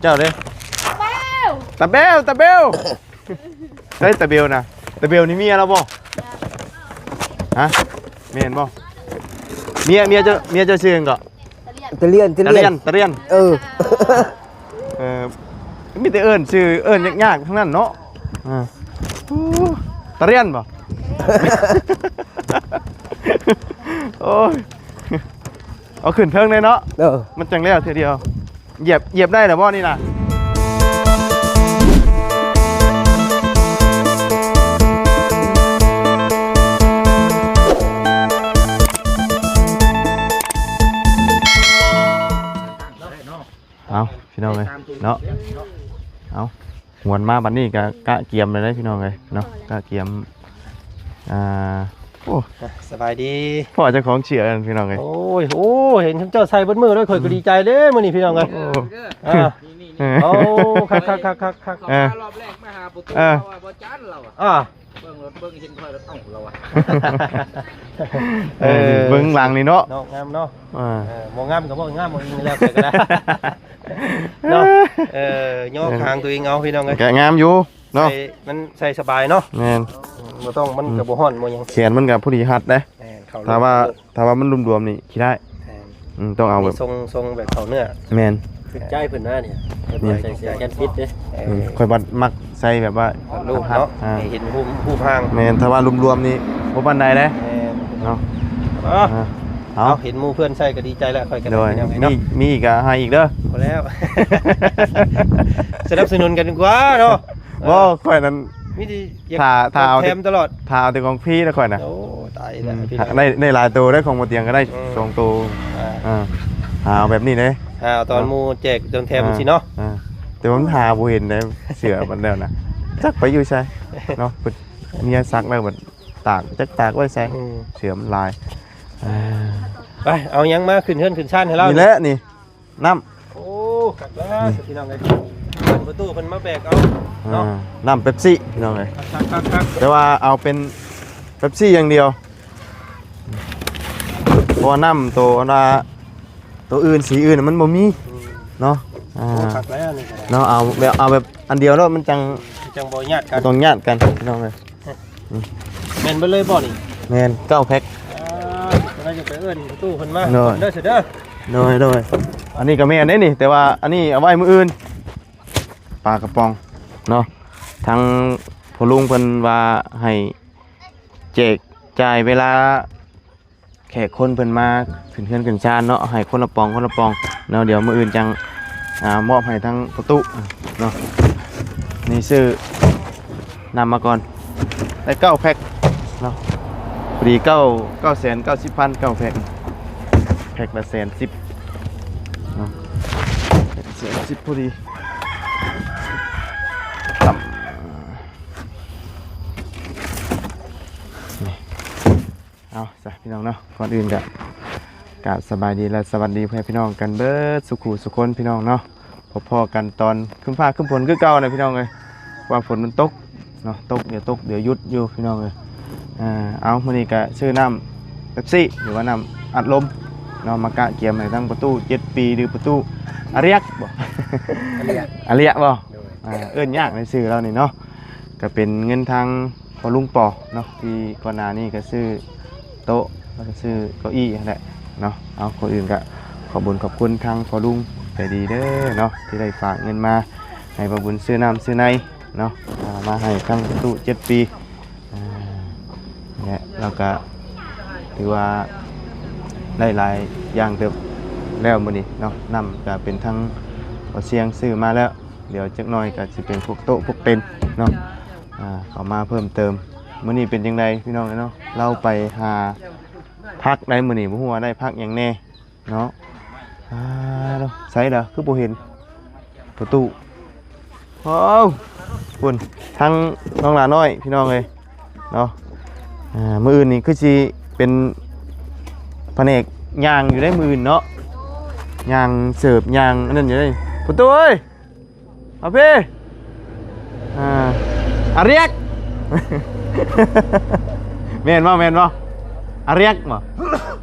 ເຈົ້າເດ້ ຕາເບວ ຕາເບວ ຕາເບວ ໃສຕາເບວນະ? ຕາເບວນີ້ເມຍລາວບໍ່? ຮະ? ແມ່ນບໍ່? ເມຍ ເມຍເຈົ້າ ເມຍເຈົ້າຊື່ຫຍັງເກາະ? ຕາລຽນ ຕາລຽນ ຕາລຽນ ຕາລຽນ ເອີ ເອີ ມີແຕ່ເອີ້ນຊື່ເອີ້ນຍາກໆ ທັງນັ້ນເນາະ. ອ່າ ໂອ້ ຕາລຽນບໍ່? ໂອ້ຍ ເອົາຂຶ້ນເທິງເລີຍເນາະ. ເອີ ມັນຈັ່ງແລ້ວເທື່ອດຽວ. ຢຽບ ຢຽບໄດ້ແລ້ວບໍ່ນີ້ນະ? ເອົາ ພີ່ນ້ອງເອີຍເນາະ ເອົາ ຫວນມາບັດນີ້ກະກະກຽມເລີຍເດ້ ພີ່ນ້ອງເອີຍເນາະ ກະກຽມ. ອ່າ ໂອ້ ສະບາຍດີ ພໍ່ເຈົ້າຂອງເສື້ອນັ້ນ ພີ່ນ້ອງເອີຍ. ໂອ້ຍ ໂອ້ ເຫັນເຈົ້າໃສ່ເບິດມື້ເລີຍ ຂ້ອຍກໍດີໃຈເດ້ມື້ນີ້ ພີ່ນ້ອງເອີຍ. ໂອ້ ອ່າ ເອີ ໂອ້ ຄັກໆໆໆໆ ເອີ ເຂົ້າມາຮອບແລກມາຫາປະຕູ ເອີ ເຮົາວ່າບໍ່ຈັນລາວ ອ່າ ເບິ່ງລົດເບິ່ງເຫັນຂ້ອຍລົດ ເອົ້າ ລາວວ່າ ເອີ ເອີ ເບິ່ງຫຼັງນີ້ເນາະ ເນາະ ງາມເນາະ. ອ່າ ເອີ ບໍ່ງາມກໍບໍ່ງາມ ເອົາອີງແລ້ວໄປກໍໄດ້ເນາະ. ເອີ ຍໍຄາງຕົວເອງເອົາ ພີ່ນ້ອງເອີຍ ກໍງາມຢູ່ເນາະ ໃສ່ ມັນໃສ່ສະບາຍເນາະ. ແມ່ນ ບໍ່ຕ້ອງ ມັນ ອືມ ກໍບໍ່ຮ້ອນບໍ່ຫຍັງ ແຂນມັນກໍພໍດີຮັດເດ້. ແມ່ນ ເຂົ້າ ຖ້າວ່າ ລູກ ຖ້າວ່າມັນຫຼວມໆນີ້ຂີ້ຮ້າຍ. ແມ່ນ ອືມ ຕ້ອງເອົາແບບ ມີຊົງ ຊົງແບບເຂົ້າເນື້ອ ແມ່ນ ຄືໃຈເພິ່ນນະນີ້ ເພິ່ນໃສ່ເສື້ອແຂນປິດເດ້. ເອີ ອືມ ຂ້ອຍບັດມັກໃສ່ແບບວ່າລູກເນາະ ອ່າ ໃຫ້ເຫັນຮູບ ຮູບຮ່າງ. ແມ່ນ ຖ້າວ່າລວມໆນີ້ບໍ່ປານໃດເດ້. ແມ່ນ ເນາະ ເອີ ເອີ ເອົາ ເອົາ ເຫັນໝູ່ເພື່ອນໃສ່ກໍດີໃຈແລ້ວ ຂ້ອຍກໍໄດ້ ໂດຍ ພີ່ນ້ອງເອີຍ ມີ ເນາະ ມີກໍໃຫ້ອີກເດີ. ພໍແລ້ວ ສະໜັບສະໜູນກັນດີກວ່າເນາະ. ບໍ່ ຂ້ອຍນັ້ນ ມີແຕ່ຢາກ ຖ້າ ຖ້າເອົາແຖມຕະຫຼອດ ຖ້າເອົາແຕ່ຂອງຟຣີແລ້ວຂ້ອຍນະ. ໂອ້ ຕາຍແລ້ວ ອືມ ພີ່ນ້ອງ ໄດ້ ໄດ້ຫຼາຍໂຕເດ້ ຂອງບໍ່ຕຽງກໍໄດ້ ອືມ ສອງໂຕ. ອ່າ ອ່າ ຫາເອົາແບບນີ້ເດ້ ຫາເອົາຕອນ ອ່າ ໝູ່ແຈກຕອນແຖມຊີ້ເນາະ. ອ່າ ແຕ່ວ່າມັນຫາບໍ່ເຫັນເດ້ ເສື້ອມັນແລ້ວນະ ຈັກໄປຢູ່ໃສເນາະ. ເພິ່ນເມຍສັກແລ້ວບັດຕາກ ຈັກຕາກໄວ້ໃສ. ອືມ ເສື້ອມັນຫຼາຍ. ອ່າ ໄປເອົາຫຍັງມາຂຶ້ນເຮືອນຂຶ້ນຊານໃຫ້ລາວ ນີ້ແຫຼະນີ້. ນ້ຳ ໂອ້ ຄັກແລ້ວ ນີ້ ພີ່ນ້ອງເອີຍ ເພິ່ນປະຕູເພິ່ນມາແບກເອົາເນາະ. ອ່າ ນ້ຳເປັບຊີ ພີ່ນ້ອງເອີຍ ຄັກໆໆ ແຕ່ວ່າເອົາເປັນເປັບຊີຢ່າງດຽວ ເພາະວ່ານ້ຳໂຕອັນວ່າ ໂຕອື່ນ ສີອື່ນມັນບໍ່ມີ ອືມ ເນາະ. ອ່າ ໂອ້ ຄັກແລ້ວນີ້ກໍໄດ້ເນາະ ເອົາແບບ ເອົາແບບອັນດຽວໂລດ ມັນຈັ່ງ ມັນຈັ່ງບໍ່ຍາດກັນ ບໍ່ຕ້ອງຍາດກັນ ພີ່ນ້ອງເອີຍ. ອືມ ແມ່ນເບິດເລີຍບໍ່ນີ້? ແມ່ນ ເກົ້າແພັກ. ອ່າ ກໍໄດ້ຈະໄປເອີ້ນປະຕູເພິ່ນມາ ໂດຍ ເດີ ເດີ. ໂດຍ ໂດຍ ອັນນີ້ກໍແມ່ນເດ້ນີ້ ແຕ່ວ່າອັນນີ້ເອົາໄວ້ມື້ອື່ນ. ປາກະປ໋ອງເນາະ ທາງພໍ່ລຸງເພິ່ນວ່າໃຫ້ແຈກຈ່າຍເວລາແຂກຄົນເພິ່ນມາຂຶ້ນເຮືອນຂຶ້ນຊານເນາະ ໃຫ້ຄົນລະປ໋ອງ ຄົນລະປ໋ອງເນາະ. ດຽວມື້ອື່ນຈັ່ງ ອ່າ ມອບໃຫ້ທາງປະຕູເນາະ. ນີ້ຊື້ ນຳມາກ່ອນ ໄດ້ເກົ້າແພັກເນາະ ພໍດີເກົ້າ ເກົ້າແສນເກົ້າສິບພັນ ເກົ້າແພັກ ແພັກລະແສນສິບເນາະ ແສນສິບພໍດີ. ເອົາຊະ ພີ່ນ້ອງເນາະ ກ່ອນອື່ນກະ ກາບສະບາຍດີ ແລະ ສະຫວັດດີພໍ່ແມ່ພີ່ນ້ອງກັນເບິດສູ່ຄູ່ສູ່ຄົນ ພີ່ນ້ອງເນາະ. ພໍ້ໆກັນຕອນຄຶ້ມຟ້າຄຶ້ມຝົນຄືເກົ່ານະ ພີ່ນ້ອງເອີຍ ວ່າຝົນມັນຕົກເນາະ ຕົກດຽວຕົກດຽວຢຸດຢູ່ ພີ່ນ້ອງເອີຍ. ອ່າ ເອົາ ມື້ນີ້ກະຊື້ນ້ຳເປັບຊີ ຫຼືວ່ານ້ຳອັດລົມເນາະ ມາກະກຽມໃຫ້ທັງປະຕູເຈັດປີ ຫຼືປະຕູອາລຽກບໍ່ ອາລຽກ ອາລຽກບໍ່? ໂດຍ ອ່າ ເອີ້ນຍາກໃນຊື່ລາວນີ້ເນາະ. ກະເປັນເງິນທາງພໍ່ລຸງປໍເນາະ ທີ່ກ່ອນໜ້ານີ້ກະຊື້ ໂຕະ ແລ້ວກໍຊື້ເກົ້າອີ້ຫັ້ນແຫຼະເນາະ. ເອົາ ກ່ອນອື່ນກໍຂອບບຸນຂອບຄຸນທາງພໍ່ລຸງໃຈດີເດີເນາະ ທີ່ໄດ້ຝາກເງິນມາໃຫ້ບ່າວບຸນຊື້ນ້ຳຊື້ໃນເນາະ ອ່າ ມາໃຫ້ທາງປະຕູເຈັດປີ ອ່າ ແລະ ແລ້ວກໍຖືວ່າໄດ້ຫຼາຍຢ່າງເຕີບແລ້ວມື້ນີ້ເນາະ. ນ້ຳກໍເປັນທາງບ່າວຊຽງຊື້ມາແລ້ວ ດຽວຈັກໜ້ອຍກໍຊິເປັນພວກໂຕະພວກເຕັນເນາະ ອ່າ ເຂົ້າມາເພີ່ມເຕີມ. ມື້ນີ້ເປັນຈັ່ງໃດພີ່ນ້ອງເອີຍເນາະ ລາວໄປຫາຜັກໄດ້ມື້ນີ້ ບໍ່ຮູ້ວ່າໄດ້ຜັກຫຍັງແດ່ເນາະ. ອ່າ ໃສລະ ຄືບໍ່ເຫັນປະຕູ? ໂອ້ ພຸ້ນ ທາງນ້ອງຫຼ້ານ້ອຍ ພີ່ນ້ອງເອີຍເນາະ. ອ່າ ມື້ອື່ນນີ້ຄືຊິເປັນພະແນກຍ່າງຢູ່ເດ້ ມື້ອື່ນເນາະ ຍ່າງເສີບຍ່າງອັນນັ້ນຢູ່ເດ້ ປະຕູເອີຍ. ເອົາເພ ອ່າ ອາເຣັກ ແມ່ນບໍ່ ແມ່ນບໍ່ ອາເຣັກບໍ່?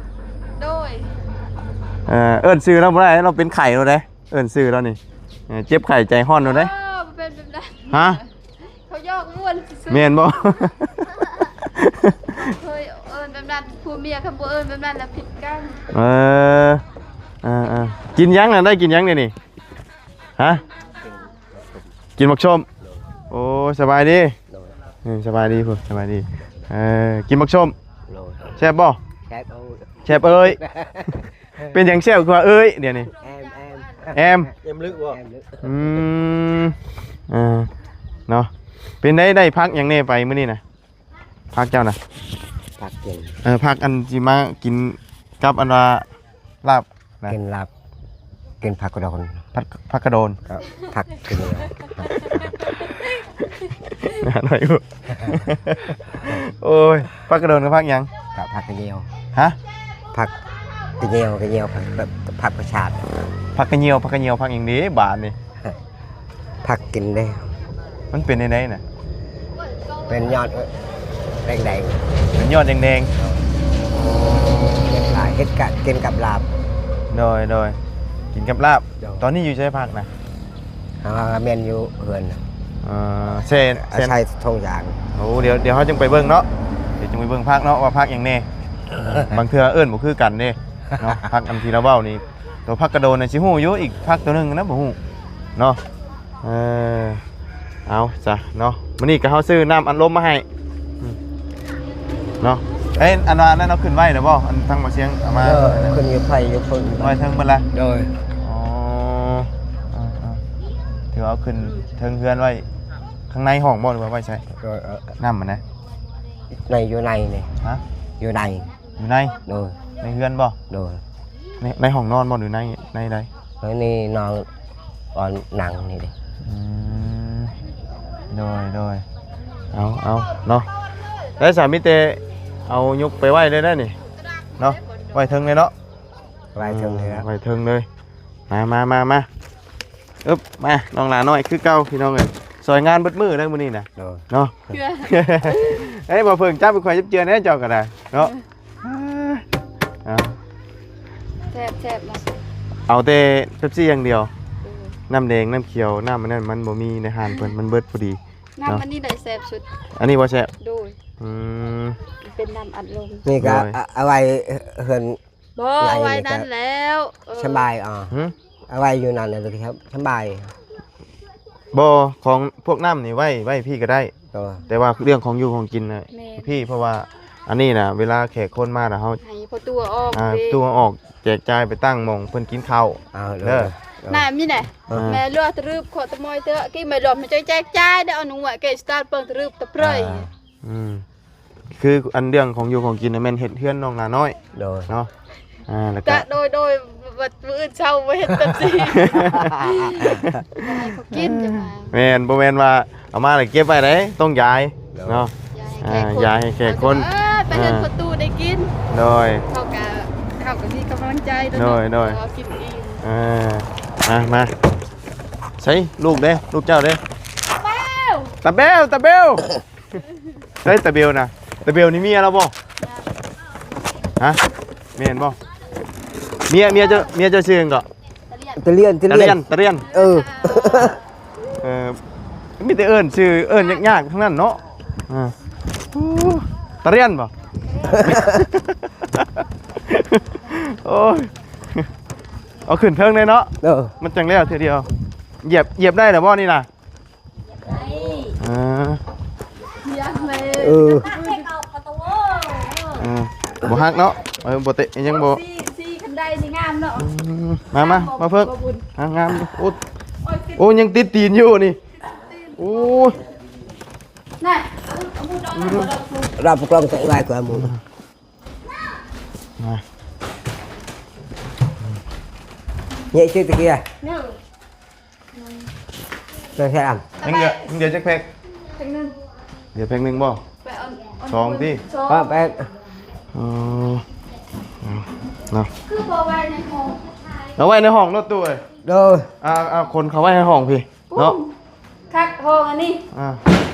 ໂດຍ ເອີ ເອີ້ນຊື່ລາວບໍ່ໄດ້ ລາວເປັນໄຂ້ແລ້ວເດ້ ເອີ້ນຊື່ລາວນີ້ ເອີ ເຈັບໄຂ້ໃຈຮ້ອນໂລດເດ້. ເອີ ບໍ່ເປັນແບບນັ້ນ. ຮະ? ເຂົາຢອກມ່ວນຊື່ໆ. ແມ່ນບໍ່? ເຄີຍເອີ້ນແບບນັ້ນ ຜົວເມຍຄັນບໍ່ເອີ້ນແບບນັ້ນລະຜິດກັນ. ເອີ ເອີໆ ກິນຫຍັງນະ? ໄດ້ກິນຫຍັງດຽວນີ້? ຮະ? ກິນໝາກສົ້ມ. ໂອ້ ສະບາຍດີ. ໂດຍ ເອີ ສະບາຍດີພຸ້ນ ສະບາຍດີ. ເອີ ກິນໝາກສົ້ມ. ໂດຍ ແຊບບໍ່? ແຊບເອີຍ ແຊບເອີຍ. ເປັນຫຍັງແຊບຄືວ່າເອີຍດຽວນີ້? ແອມ ແອມ ແອມ ແອມລຶກບໍ່? ແອມລຶກ. ອືມ ເອີ ເນາະ. ເປັນໄດ ໄດ້ຜັກຫຍັງແດ່ໄປມື້ນີ້ນະ? ຜັກເຈົ້ານະ? ຜັກກິນ. ເອີ ຜັກອັນຊິມາກິນກັບອັນວ່າລາບນະ. ກິນລາບ ກິນຜັກກະໂດນ. ຜັກ ຜັກກະໂດນ. ກໍຜັກກິນ. ໜ້ອຍຢູ່. ໂອ້ຍ ຜັກກະໂດນກັບຜັກຫຍັງ? ກໍຜັກກະຍ່ຽວ. ຮະ? ຜັກກະຍ່ຽວ ກະຍ່ຽວ ຜັກ ແບບ ຜັກປະສາດ. ຜັກກະຍ່ຽວ ຜັກກະຍ່ຽວ ຜັກຫຍັງເດບາດນີ້? ຜັກກິນເດ້. ມັນເປັນແນວໃດນະ? ເປັນຍອດແດງໆ. ເປັນຍອດແດງໆ. ໂອ້ ເຮັດຫຼາຍ ເຮັດກະກິນກັບລາບ. ໂດຍ ໂດຍ ກິນກັບລາບ. ໂດຍ ຕອນນີ້ຢູ່ໃສພັກນະ? ອ່າ ແມ່ນຢູ່ເຮືອນ. ເອີ ແຊ່ ອາໄສທົ່ງຢາງ. ໂອ້ ດຽວ ດຽວເຮົາຈຶ່ງໄປເບິ່ງເນາະ ດຽວຈຶ່ງໄປເບິ່ງຜັກເນາະ ວ່າຜັກຫຍັງແດ່. ບາງເທື່ອເອີ້ນບໍ່ຄືກັນເດ້ເນາະ. ຜັກອັນທີ່ລາວເວົ້ານີ້ ໂຕຜັກກະໂດນນະຊິຮູ້ຢູ່ ອີກຜັກໂຕໜຶ່ງນະບໍ່ຮູ້ເນາະ. ເອີ ເອົາຊະເນາະ ມື້ນີ້ກໍເຮົາຊື້ນ້ຳອັດລົມມາໃຫ້ ອືມ ເນາະ. ເອີ ອັນວ່າອັນນັ້ນເອົາຂຶ້ນໄວ້ແລ້ວບໍ່? ອັນທາງບໍ່ສຽງເອົາມາ. ເອີ ຂຶ້ນຢູ່ໄຟຢູ່ເພິ່ນ ໄວ້ເທິງເບິດລະ. ໂດຍ. ອໍ ເອີໆ ຖືວ່າເອົາຂຶ້ນເທິງເຮືອນໄວ້ ຂ້າງໃນຫ້ອງບໍ່ ຫຼືວ່າໄວ້ໃສ? ໂດຍ. ເອີ ນ້ຳມັນນະ ໃນ ຢູ່ໃນນີ້. ຮະ? ຢູ່ໃນ. ຢູ່ໃນ? ໂດຍ. ໃນເຮືອນບໍ່? ໂດຍ. ໃນ ໃນຫ້ອງນອນບໍ່ ຫຼືໃນ ໃນໃດ? ໃນນີ້ນອນ ອອນນັ່ງນີ້ເດ້. ອືມ ໂດຍ ໂດຍ. ເອົາ ເອົາເນາະ ໄດ້ສາ ມີແຕ່ເອົາຍົກໄປໄວ້ເລີຍໄດ໋ນີ້ເນາະ ໄວ້ເທິງເລີຍເນາະ ໄວ້ເທິງເລີຍ ອືມ ໄວ້ເທິງເລີຍ. ມາ ມາ ມາ ມາ ອຶບ ມາ ນ້ອງຫຼານ້ອຍຄືເກົ່າ ພີ່ນ້ອງເອີຍ ຊ່ອຍງານເບິດມື້ເດີມື້ນີ້ນະ. ໂດຍ. ເນາະ ເອີ ເອີ ບໍ່ເພິ່ງ ຈັບໃຫ້ຂ້ອຍຈັບເຈື່ອແດ່ ເຈົ້າກໍໄດ້ເນາະ. ເອີ ເອົາ ແຊບໆ ເນາະ ເອົາແຕ່ເປັບຊີຢ່າງດຽວ. ໂດຍ. ນ້ຳແດງ ນ້ຳຂຽວ ນ້ຳອັນນັ້ນມັນບໍ່ມີໃນຮ້ານເພິ່ນ ມັນເບິດພໍດີ. ນ້ຳ ເນາະ ອັນນີ້ໄດ໋ແຊບສຸດ. ອັນນີ້ບໍ່ແຊບ? ໂດຍ. ອືມ ເປັນນ້ຳອັດລົມ. ນີ້ກໍ ໂດຍ ອາ ເອົາໄວ້ເຮືອນ ບໍ່ ເອົາໄວ້ນັ້ນແລ້ວ. ເອີ ສະບາຍ. ອໍ ຫື? ເອົາໄວ້ຢູ່ນັ້ນແຫຼະ ສະບາຍ. ບໍ່ ຂອງພວກນ້ຳນີ້ໄວ້ ໄວ້ພີ້ກໍໄດ້. ໂດຍ. ແຕ່ວ່າເລື່ອງຂອງຢູ່ຂອງກິນນະ ແມ່ນ ພີ້ ເພາະວ່າອັນນີ້ນະ ເວລາແຂກຄົນມານະ ເຮົາໃຫ້ພໍ່ຕູ້ເອົາອອກ ອ່າ ຕູ້ເອົາອອກ ແຈກຈ່າຍໄປຕັ້ງໝ່ອງເພິ່ນກິນເຂົ້າ. ເອີ ເດີ ເດີ ນ້ຳນີ້ແຫຼະ. ເອີ ແມ່ຫຼວງຕະລຶບ ຂໍຕະມອຍເຕີ ກີ້ແມ່ຫຼວງມາຈ່ອຍແຈກຈ່າຍເດີ ອະນຸວະເກສະຕານເປີງຕະລຶບຕະເປີຍ. ອ່າ ອືມ ຄືອັນເລື່ອງຂອງຢູ່ຂອງກິນນະ ແມ່ນເຮັດເຮືອນນ້ອງຫຼານ້ອຍ. ໂດຍ. ເນາະ ອ່າ ແລ້ວກະ ໂດຍ ໂດຍ ມື້ອື່ນເຊົ້າມາເຮັດເປັບຊີ ໃຫ້ເຂົາກິນຈັ່ງວ່າ. ແມ່ນ ບໍ່ແມ່ນວ່າເອົາມາແລ້ວເກັບໄວ້ເດ້ ຕ້ອງຢາຍ. ໂດຍ. ເນາະ ຢາຍໃຫ້ແຂກຄົນ ເອີ ໄປເຮັດປະຕູໄດ້ກິນ. ໂດຍ. ເຮົາກະ ເຮົາກະມີກຳລັງໃຈ. ໂດຍ ໂດຍ ເຮົາກິນອີ່ມ. ອ່າ ມາ ມາ ໃສລູກເດ້ ລູກເຈົ້າເດ້? ຕາເບວ ຕາເບວ ຕາເບວ. ໃສຕາເບວນະ? ຕາເບວນີ້ເມຍລາວບໍ່? ຮະ? ແມ່ນບໍ່? ເມຍ ເມຍເຈົ້າ ເມຍເຈົ້າຊື່ຫຍັງເກາະ? ຕາລຽນ ຕາລຽນ ຕາລຽນ ຕາລຽນ. ເອີ ເອີ ມີແຕ່ເອີ້ນຊື່ ເອີ້ນຍາກໆ ທັງນັ້ນເນາະ. ອ່າ ຕາລຽນບໍ່? ໂອ້ຍ ເອົາຂຶ້ນເທິງເລີຍເນາະ. ເອີ ມັນຈັ່ງແລ້ວເທື່ອດຽວ. ຢຽບ ຢຽບໄດ້ແລ້ວບໍ່ນີ້ນະ? ໄດ້ ອ່າ ເອີ ເອີ ບໍ່ຫັກເນາະ. ເອີ ບໍ່ເຕະ ຍັງບໍ່ ສີ່ ສີ່ ຄັນໄດນີ້ງາມເນາະ. ອືມ ມາ ມາ ມາເພິ່ງ ງາມ ງາມ. ໂອ້ ໂອ້ ຍັງຕິດຕີນຢູ່ນີ້. ໂອ້ຍ ນະ ລາບກອງເຕະໄວ້ກວ່າໝູ່. ມາ ເຍະຊື່ຕະເກຍ ເປັນແຊມ. ຍັງເຫຼືອ ຍັງເຫຼືອຈັກແພັກ? ແພັກໜຶ່ງ. ເຫຼືອແພັກໜຶ່ງບໍ່? ໄປເອົາ ສອງຕິ? ສອງ ໄປ ເອີ ເນາະ ຄືບໍ່ໄວ້ໃນຫ້ອງ? ເອົາໄວ້ໃນຫ້ອງໂລດຕູ້ເອີຍ. ໂດຍ. ອ່າ ເອົາ ຂົນເຂົ້າໄວ້ໃນຫ້ອງພີ້ເນາະ. ຄັກຫ້ອງອັນນີ້ ອ່າ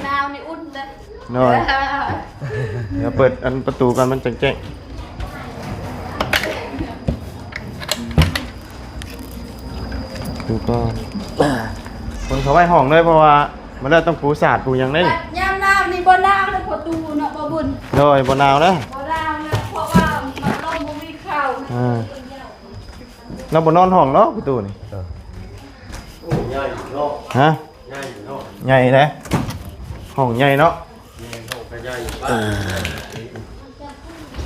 ໜາວນີ້ອຸ່ນເດີ. ໂດຍ. ດຽວເປີດອັນປະຕູກ່ອນ ມັນຈັ່ງແຈ້ງ. ປະຕູກ່ອນ. ຄົນເຂົ້າໄວ້ຫ້ອງເລີຍ ເພາະວ່າມາແລ້ວຕ້ອງປູສາດປູຫຍັງເດ້. ຍາມໜາວນີ້ບໍ່ໜາວເດ້ພໍ່ຕູ້ເນາະ ບໍ່ບຸນ. ໂດຍ ບໍ່ໜາວເດ້. ບໍ່ໜາວເນາະ ເພາະວ່າພັດລົມບໍ່ມີເຂົ້າ. ອ່າ ລາວບໍ່ນອນຫ້ອງເນາະ ປະຕູນີ້. ເອີ ໂອ້ ໃຫຍ່ເນາະ. ຮະ? ໃຫຍ່ເນາະ. ໃຫຍ່ເດ້ ຫ້ອງໃຫຍ່ເນາະ. ແມ່ນ ຫ້ອງກະໃຫຍ່. ເອີ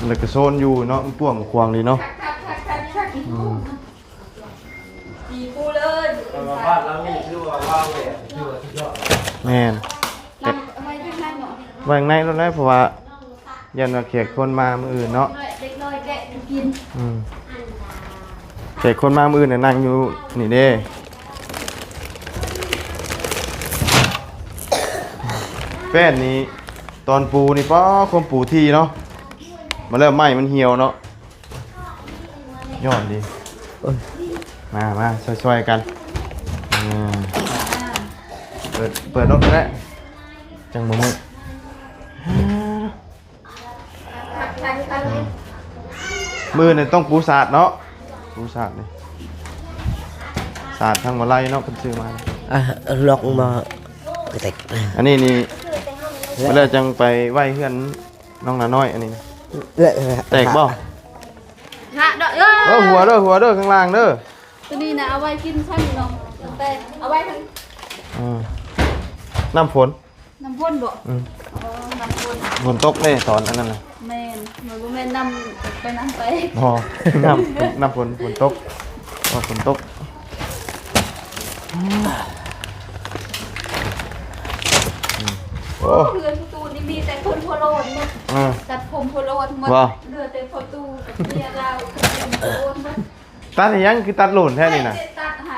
ແລ້ວກະໂຊນຢູ່ເນາະ ມັນກວ້າງຂວາງດີເນາະ. ອືມ ດີປູເລີຍ. ບ້ານຫຼັງນີ້ຖືວ່າວາງແບບ ຖືວ່າສຸດຍອດ. ແມ່ນ ໄວ້ຂ້າງໃນເນາະ ໄວ້ຂ້າງໃນໂລດແຫຼະ ເພາະວ່າຢ້ານວ່າແຂກຄົນມາມື້ອື່ນເນາະ. ເດັກນ້ອຍແກະກິນ. ອືມ ແຂກຄົນມາມື້ອື່ນນະ ນັ່ງຢູ່ນີ້ເດ້. ແປ້ນນີ້ ຕອນປູນີ້ ປ້າ ຄວາມປູທີ່ເນາະ ມາແລ້ວໄມ້ມັນຫ່ຽວເນາະ. ຍ້ອນດີ. ເອີ ມາ ມາ ຊ່ອຍໆ ກັນ. ອ່າ ເປີດ ເປີດລົງກໍໄດ້ ຈັ່ງບໍ່ເມື່ອຍ. ມື້ນີ້ຕ້ອງປູສາດເນາະ ປູສາດນີ້ ສາດທາງມະໄລເນາະ ເພິ່ນຊື້ມາ. ອ່າ ລັອກມາກະແຕກ. ອັນນີ້ນີ້ ມາແລ້ວຈັ່ງໄປໄວ້ເຮືອນນ້ອງນານ້ອຍ. ອັນນີ້ນະ ແຕກບໍ່? ຫະເດີ ເອີ ຫົວເດີ ຫົວເດີ ຂ້າງລ່າງເດີ. ໂຕນີ້ນະ ເອົາໄວ້ກິນຊັ້ນເນາະ ແຕ່ເອົາໄວ້ທັງ ອ່າ ນ້ຳຝົນ ນ້ຳຝົນບໍ? ອືມ ອໍ ນ້ຳຝົນ ຝົນຕົກເດ້ຕອນອັນນັ້ນນະ. ແມ່ນ ມັນບໍ່ແມ່ນນ້ຳໄປ ນ້ຳໄປ ບໍ່ ນ້ຳ ນ້ຳຝົນ ຝົນຕົກ ອໍ ຝົນຕົກ. ໂອ້ ເຮືອນພໍ່ຕູ້ນີ້ມີແຕ່ຄົນຫົວໂລ້ນໝົດ. ເອີ ຕັດຜົມຫົວໂລ້ນໝົດ ບໍ່ ເຫຼືອແຕ່ພໍ່ຕູ້ກັບເມຍລາວຄົນຫົວໂລ້ນໝົດ. ຕັດໃຫ້ຫຍັງ ຄືຕັດໂຫຼນແທ້ນີ້ນະ? ຕັດໃຫ້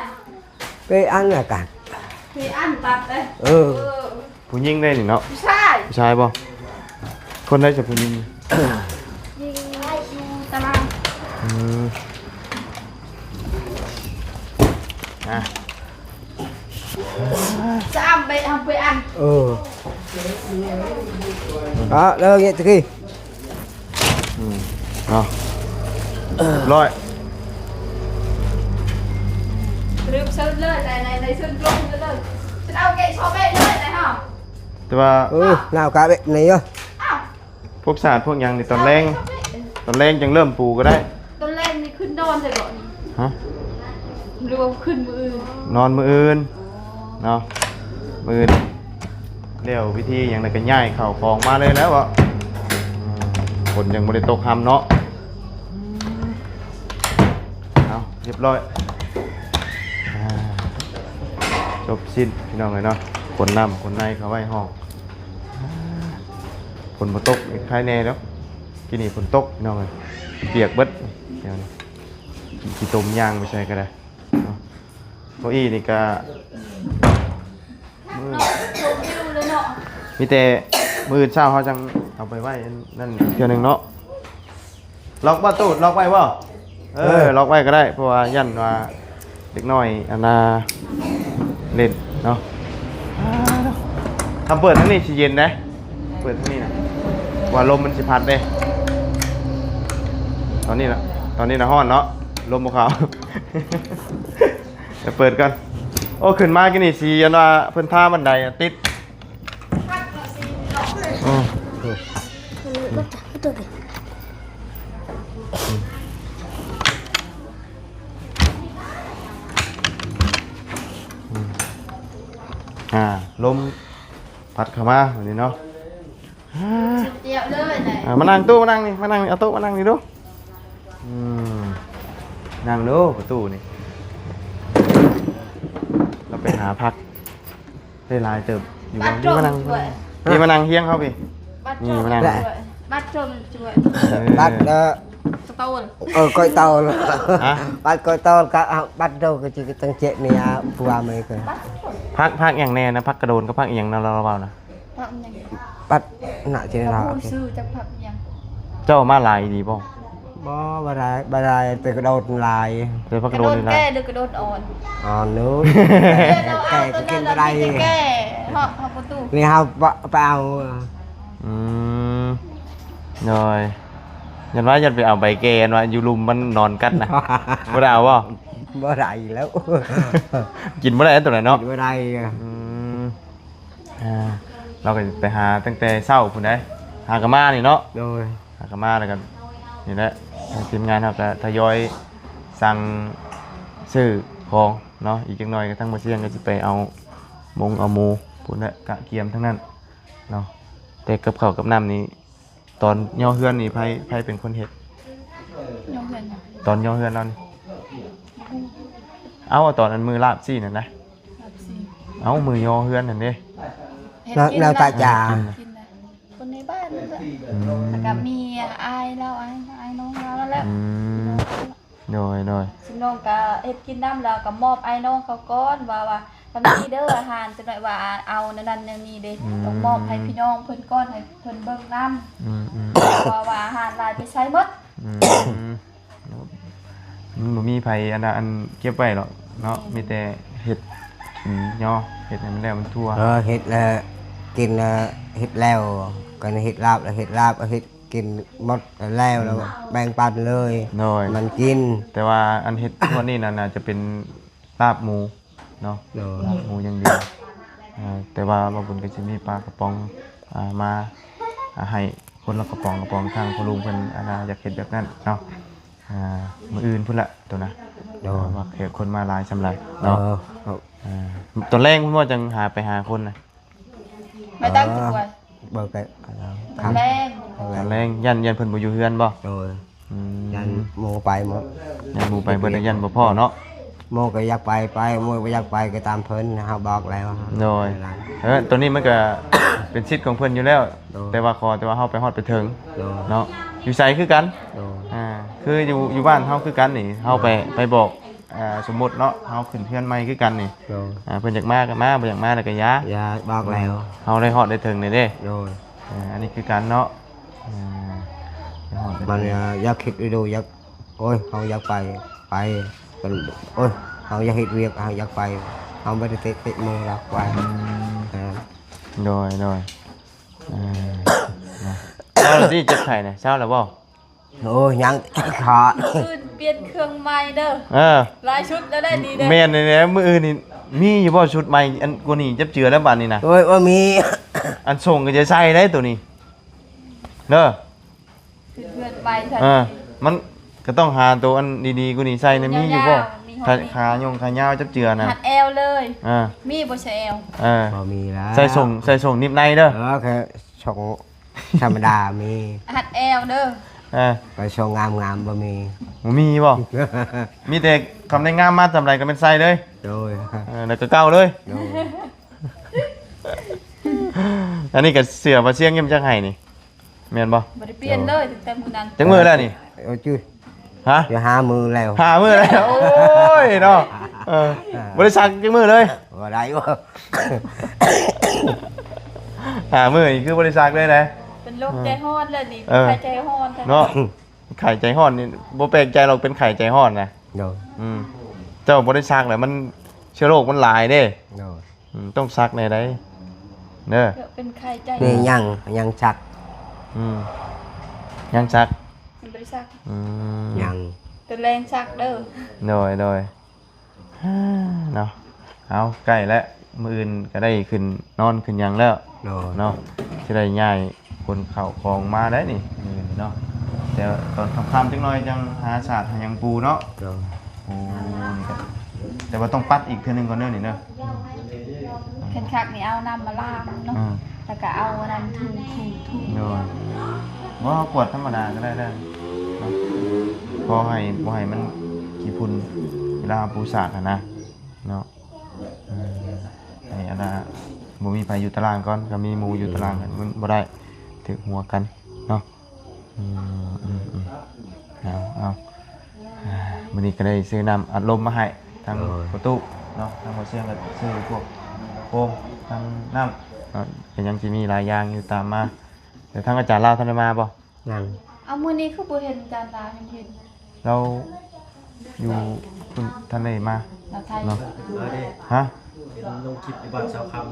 ໄປອັນລະກັນ ໄປອັນຕັດເດ້. ເອີ ເອີ ຜູ້ຍິງໄດ໋ນີ້ເນາະ ຜູ້ຊາຍ ຜູ້ຊາຍບໍ່? ຄົນໃດຊະຜູ້ຍິງ? ຍິງຢູ່ຕະລາດ. ອືມ ອ່ະ ສາມໃບ ເອົາໄປອັນ. ເອີ ອ່ະ ແລ້ວເຮັດຕະກີ້. ອືມ ເອົາ ຮ້ອຍ ລືມເຊີນເລີຍ ໄດ້ ໄດ້ ໄດ້ເຊີນລົງເລີຍ ເຊີນເອົາເກະຊອບເບະເລີຍ ໄດ້ເຮົາ. ແຕ່ວ່າ ເອີ ນາວກະເບະນີ້ເອີ ອ້າວ ພວກສາດພວກຫຍັງນີ້ຕອນແລງ ຕອນແລງຈັ່ງເລີ່ມປູກໍໄດ້. ຕອນແລງນີ້ຂຶ້ນນອນໄດ້ບໍ່ນີ້? ຮະ? ຫຼືວ່າຂຶ້ນມື້ອື່ນ? ນອນມື້ອື່ນເນາະ ມື້ອື່ນແລ້ວພິທີຫຍັງແລ້ວກໍຍ້າຍເຂົ້າຂອງມາເລີຍແລ້ວເນາະ. ອືມ ຝົນຍັງບໍ່ໄດ້ຕົກຮຳເນາະ. ເອົາ ຮຽບຮ້ອຍ ອ່າ ຈົບສິ້ນພີ່ນ້ອງເອີຍເນາະ ຂົນນ້ຳຂົນໃນເຂົ້າໄວ້ຫ້ອງ. ຝົນບໍ່ຕົກ ໄຄແນ່ແລ້ວ ກີ້ນີ້ຝົນຕົກພີ່ນ້ອງເອີຍ ປຽກເບິດແຖວນີ້ ຂີ້ຕົມຍ່າງໄປໃສກໍໄດ້ເນາະ. ເກົ້າອີ່ນີ້ກະ ເນາະ ຊົມວິວເລີຍເນາະ ມີແຕ່ມື້ອື່ນເຊົ້າເຮົາຈັ່ງເອົາໄປໄວ້ອັນນັ້ນເທື່ອໜຶ່ງເນາະ. ລັອກບໍ່ ຕູດ ລັອກໄວ້ບໍ່? ເອີ ເອີ ລັອກໄວ້ກໍໄດ້ ເພາະວ່າຢ້ານວ່າເດັກນ້ອຍອັນນ່າຫຼິ້ນເນາະ. ຖ້າເປີດທາງນີ້ຊິເຢັນເດ້ ເປີດທາງນີ້ນະ ວ່າລົມມັນຊິພັດເດ້. ຕອນນີ້ນະ ຕອນນີ້ນະຮ້ອນເນາະ ລົມບໍ່ເຂົ້າ. ດຽວເປີດກ່ອນ. ໂອ້ ຂຶ້ນມາກີ້ນີ້ຊິອັນວ່າເພິ່ນທາບັນໄດຕິດ. ໂອ້ ອ່າ ລົມພັດເຂົ້າມາແບບນີ້ເນາະ. ອ່າ ມານັ່ງຕູ້ ມານັ່ງນີ້ ມານັ່ງນີ້ ເອົາໂຕະມານັ່ງນີ້ດູ. ອືມ ນັ່ງດູ ປະຕູນີ້ ລາວໄປຫາຜັກໄດ້ຫຼາຍເຕີບຢູ່ບໍ່? ນີ້ມານັ່ງ ນີ້ມານັ່ງຮຽງເຮົາພີ້ ນີ້ມານັ່ງ ບັດຊົມຊ່ວຍ ເອີ ບັດ ເອີ ສະໂຕນ ເອີ ກ້ອຍໂຕນ ຮະ ບັດກ້ອຍໂຕນກະ ເອົາ ບັດໂດກະຈິກະຕັງເຈະນີ້ ອາ ຜູ້ວ່າເມກະ ຜັກ ຜັກຫຍັງແນ່ນະ? ຜັກກະໂດນກັບຜັກອີ່ຫຍັງນະ ລາວເວົ້ານະ? ຜັກຫຍັງ? ປັດນະ ເຈົ້າ ບໍ່ຮູ້ຊື່ຈັກຜັກຫຍັງ. ເຈົ້າເອົາມາຫຼາຍອີ່ຫຼີບໍ່? ບໍ່ ບໍ່ຫຼາຍ ບໍ່ຫຼາຍ ແຕ່ກະໂດນຫຼາຍ. ແຕ່ຜັກກະໂດນນີ້ຫຼາຍ. ກະໂດນແກ່ຫຼືກະໂດນອ່ອນ? ອ່ອນເນາະ ແກ່ກະກິນບໍ່ໄດ້. ແກ່ເນາະ ເຮົາບໍ່ຕູ້ ນີ້ເຮົາໄປເອົາ. ອືມ ໂດຍ ຢ້ານວ່າ ຢ້ານໄປເອົາໃບແກ່ ອັນວ່າຢູ່ລຸ່ມມັນນອນກັດນະ ບໍ່ໄດ້ເອົາບໍ່? ບໍ່ໄດ້ແລ້ວ ກິນບໍ່ໄດ້ໂຕນັ້ນເນາະ ກິນບໍ່ໄດ້. ອືມ ອ່າ ລາວກໍໄປຫາຕັ້ງແຕ່ເຊົ້າພຸ້ນໃດ ຫາກະມານີ້ເນາະ. ໂດຍ ຫາກະມາແລ້ວກໍນີ້ແຫຼະ ທາງທີມງານເຮົາກໍທະຍອຍສັ່ງຊື້ຂອງເນາະ ອີກຈັກໜ່ອຍກໍທາງບໍ່ຊຽງກໍຊິໄປເອົາມົງເອົາໝູພຸ້ນແຫຼະ ກະກຽມທັງນັ້ນເນາະ. ແຕ່ກັບເຂົ້າກັບນ້ຳນີ້ ຕອນຍໍເຮືອນນີ້ໃຜ ໃຜເປັນຄົນເຮັດ? ຍໍເຮືອນຫຍັງ? ຕອນຍໍເຮືອນລາວນີ້ ເອົ້າ ຕອນອັນມື້ລາບຊີ້ນຫັ້ນນະ ລາບຊີ້ນ ເອົ້າ ມື້ຍໍເຮືອນຫັ້ນເດ້ ເຮັດກິນ ແລ້ວແລ້ວຕາຈາ ກິນນະ ຄົນໃນບ້ານນັ້ນແຫຼະ. ອືມ ແລ້ວກໍມີອ້າຍລາວ ອ້າຍ ອ້າຍນ້ອງລາວນັ້ນແຫຼະ. ອືມ ໂດຍ ໂດຍ ຊຸມນ້ອງກໍເຮັດກິນນຳ ແລ້ວກໍມອບອ້າຍນ້ອງເຂົາກ່ອນ ວ່າ ວ່າ ກໍມີເດີອາຫານ ຈັກໜ້ອຍວ່າເອົາແນວນັ້ນແນວນີ້ເດ້ ອືມ ຕ້ອງມອບໃຫ້ພີ່ນ້ອງເພິ່ນກ່ອນ ໃຫ້ເພິ່ນເບິ່ງນຳ. ອືມໆ ເພາະວ່າອາຫານຫຼາຍໄປໃຊ້ໝົດ. ອືມ ມັນບໍ່ມີໃຜອັນ ອັນເກັບໄວ້ດອກເນາະ ໂດຍ ມີແຕ່ເຮັດ ອືມ ຍໍ ເຮັດໃຫ້ມັນແລ້ວມັນທົ່ວ. ເອີ ເຮັດແລ້ວກິນ ເອີ ເຮັດແລ້ວ ກໍເຮັດລາບ ເຮັດລາບ ເຮັດກິນໝົດແລ້ວ ແລ້ວ ອືມ ແບ່ງປັນເລີຍ ໂດຍ ມັນກິນ. ແຕ່ວ່າອັນເຮັດທຸກມື້ນີ້ນັ້ນ ໜ້າຈະເປັນລາບໝູເນາະ ໂດຍ ລາບໝູຢ່າງດຽວ. ເອີ ແຕ່ວ່າບ່າວບຸນກໍຊິມີປາກະປ໋ອງ ອ່າ ມາ ອ່າ ໃຫ້ຄົນລະກະປ໋ອງ ກະປ໋ອງ ທາງພໍ່ລຸງເພິ່ນ ອັນນ່າ ຢາກເຮັດແບບນັ້ນເນາະ. ອ່າ ມື້ອື່ນພຸ້ນລະໂຕນະ ໂດຍ ວ່າແຂກຄົນມາຫຼາຍສ່ຳໃດເນາະ. ເອີ ອ່າ ຕອນແລງພຸ້ນບໍ່ ຈັ່ງຫາໄປຫາຄົນນະ ໄປຕັ້ງ ເອີ ເບິ່ງໄປ ຕອນແລງ ຕອນແລງ ຢ້ານ ຢ້ານເພິ່ນບໍ່ຢູ່ເຮືອນບໍ່? ໂດຍ ອືມ ຢ້ານໝູ່ໄປໝົດ ຢ້ານໝູ່ໄປເບິດ ຢ້ານບໍ່ພໍ້ເນາະ. ໝູ່ກໍຢາກໄປ ໄປ ໝູ່ບໍ່ຢາກໄປກໍຕາມເພິ່ນ ເຮົາບອກແລ້ວ. ໂດຍ ເອີ ໂຕນີ້ມັນກໍເປັນສິດຂອງເພິ່ນຢູ່ແລ້ວ ໂດຍ ແຕ່ວ່າຂໍແຕ່ວ່າເຮົາໄປຮອດໄປເຖິງ ໂດຍ ເນາະ. ຢູ່ໃສຄືກັນ ໂດຍ ອ່າ ຄືຢູ່ ຢູ່ບ້ານເຮົາຄືກັນນີ້ ເຮົາໄປ ໂດຍ ໄປບອກ ອ່າ ສົມມຸດເນາະ ເຮົາຂຶ້ນເຮືອນໃໝ່ຄືກັນນີ້ ໂດຍ ອ່າ ເພິ່ນຢາກມາກໍມາ ບໍ່ຢາກມາແລ້ວກໍຢ່າ ຢ່າບອກແລ້ວ ເຮົາໄດ້ຮອດໄດ້ເຖິງນີ້ເດ້ ໂດຍ ເອີ ອັນນີ້ຄືກັນເນາະ ເອີ ໄດ້ຮອດໄດ້ເຖິງ ມັນ ເອີ ຢາກຄິດໄດ້ດູ ຢາກ ໂອ້ຍ ເຮົາຢາກໄປ ໄປ ໂອ້ຍ ເຮົາຢາກເຮັດວຽກ ເຮົາຢາກໄປ ເຮົາບໍ່ໄດ້ເຕະ ເຕະມືລັກໄວ້ ອືມ ເອີ ໂດຍ ໂດຍ ເອີ ນະ ເຊົາແລ້ວຕິ ເຈັບໄຂ້ນະ ເຊົາແລ້ວບໍ່? ໂອ້ຍ ຍັງຂາດ ມື້ອື່ນປ່ຽນເຄື່ອງໃໝ່ເດີ ເອີ ຫຼາຍຊຸດແລ້ວໄດ໋ນີ້ເດີ ແມ່ນແລ້ວ ມື້ອື່ນນີ້ມີຢູ່ບໍ່ຊຸດໃໝ່ ອັນກວ່ານີ້ຈັບເຈື່ອແລ້ວບາດນີ້ນະ ໂອ້ຍ ບໍ່ມີ ອັນສົ່ງກໍຈະໃສ່ໄດ໋ໂຕນີ້ເດີ ເພື່ອນໄປ ເອີ ມັນກໍຕ້ອງຫາໂຕອັນດີໆກວ່ານີ້ໃສ່ນະ ມີຢູ່ບໍ່? ຂາ ຂາຍົງຂາຍາວຈັບເຈື່ອນະ ຮັດແອວເລີຍ ເອີ ມີບໍ່ໃສ່ແອວ? ເອີ ບໍ່ມີແລ້ວ ໃສ່ສົ່ງ ໃສ່ສົ່ງນິບໃນເດີ ເອີ ແຄ່ສົ່ງ ທຳມະດາມີ ຮັດແອວເດີ ເອີ ໄປສົ່ງງາມໆ ບໍ່ມີ ບໍ່ມີບໍ່? ມີແຕ່ຄຳໃດງາມມາສ່ຳໃດກໍແມ່ນໃສ່ເລີຍ ໂດຍ ເອີ ແລ້ວກໍເກົ່າເລີຍ ໂດຍ ອັນນີ້ກໍເສື້ອບ່າວຊຽງຍັງຈັກໃຫ້ນີ້ ແມ່ນບໍ່? ບໍ່ໄດ້ປ່ຽນເລີຍຕັ້ງແຕ່ມື້ນັ້ນ ຈັກມື້ແລ້ວນີ້? ເອີ ຈື່ ຮະ? ຈະຫ້າມື້ແລ້ວ ຫ້າມື້ແລ້ວ ໂອ້ຍເນາະ ເອີ ອ່າ ບໍ່ໄດ້ຊັກຈັກມື້ເລີຍ ບໍ່ໄດ້ບໍ່ ຫ້າມື້ນີ້ຄືບໍ່ໄດ້ຊັກເລີຍນະ ເປັນໂລກໃຈຮ້ອນແລ້ວນີ້ ເອີ ເປັນໄຂ້ໃຈຮ້ອນ ເນາະ ໄຂ້ໃຈຮ້ອນນີ້ບໍ່ແປກໃຈດອກ ເປັນໄຂ້ໃຈຮ້ອນນະ ໂດຍ ອືມ ເຈົ້າບໍ່ໄດ້ຊັກແລ້ວ ມັນເຊື້ອໂລກມັນຫຼາຍເດ້ ໂດຍ ອືມ ຕ້ອງຊັກແດ່ໃດ໋ເດີ ເປັນໄຂ້ໃຈ ນີ້ຍັງ ຍັງຊັກ ອືມ ຍັງຊັກ ຍັງບໍ່ໄດ້ຊັກ ອືມ ຍັງ ຕອນແລງຊັກເດີ ໂດຍ ໂດຍ ເນາະ ເອົາ ໃກ້ແລ້ວ ມື້ອື່ນກໍໄດ້ຂຶ້ນນອນຂຶ້ນຫຍັງແລ້ວ ໂດຍ ເນາະ ຊິໄດ້ຍ້າຍຂົນເຂົ້າຂອງມາໄດ້ນີ້ ມື້ອື່ນເນາະ ແຕ່ຕອນຄ່ຳໆຈັກໜ່ອຍຈັ່ງຫາສາດຫາຫຍັງປູເນາະ ໂດຍ ໂອ້ ແຕ່ວ່າຕ້ອງປັດອີກເທື່ອໜຶ່ງກ່ອນເດີນີ້ເດີ ຄັນຄັກນີ້ເອົານ້ຳມາລ້າງເນາະ ອືມ ແລ້ວກໍເອົາອັນນັ້ນຖູໆໆ ໂດຍ ບໍ່ ເຮົາກວດທຳມະດາກໍໄດ້ເດີ ເນາະ ພໍໃຫ້ ບໍ່ໃຫ້ມັນຂີ້ຝຸ່ນ ເວລາເຮົາປູສາກຫັ້ນນະ ເນາະ ເອີ ໃຫ້ອັນນ່າ ບໍ່ມີໃຜຢູ່ຕາລ່າງກ່ອນ ກໍມີໝູ່ຢູ່ຕາລ່າງ ອືມ ມັນບໍ່ໄດ້ ຖືກຫົວກັນເນາະ ອືມ ອືມ ອືມ ເອົາ ເອົາ ອ່າ ມື້ນີ້ກໍໄດ້ຊື້ນ້ຳອັດລົມມາໃຫ້ທາງ ໂດຍ ປະຕູເນາະ ທາງບໍ່ຊຽງກໍຊື້ພວກໂຟມ ທາງນ້ຳເນາະ ກໍຍັງຊິມີຫຼາຍຢ່າງຢູ່ຕາມມາ ແຕ່ທາງອາຈານລາວທັນໄດ້ມາບໍ່? ຍັງ ເອົາ ມື້ນີ້ຄືບໍ່ເຫັນອາຈານລາວ ຍັງເຫັນ ລາວຢູ່ພຸ້ນ ທັນໄດ້ມາ ລາວໄທ ເນາະ ມາເດ້ ຮະ ລົງຄລິບຢູ່ບ້ານຊາວຄຳ